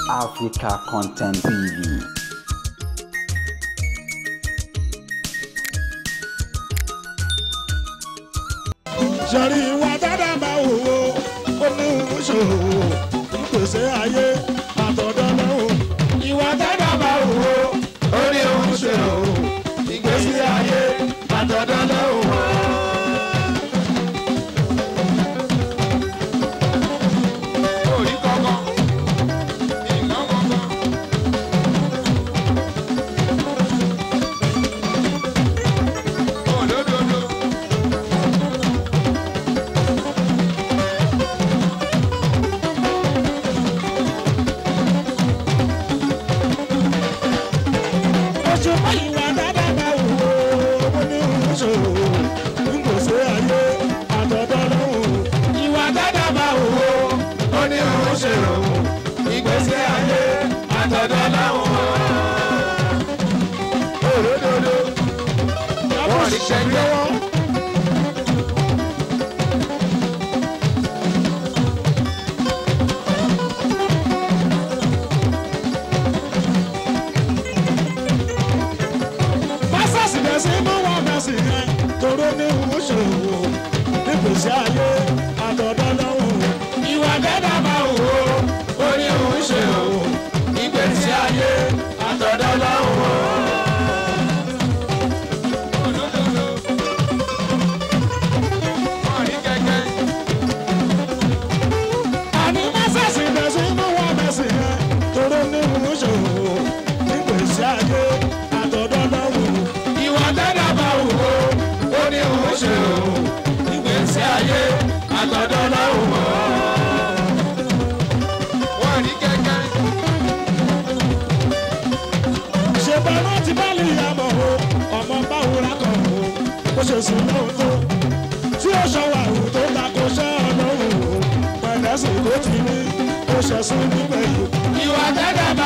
Africa Content TV. Sọ̀rí ìwà dáadáa máa wò ó, ó ní ìṣòro, ìpèsè ayé àtọ̀dọ̀ lọ́wọ́. Ìwà dáadáa máa wò ó, ó ní ìṣòro, ìgbésí ayé àtọ̀dọ̀ lọ́wọ́. Ìwà dáadáa.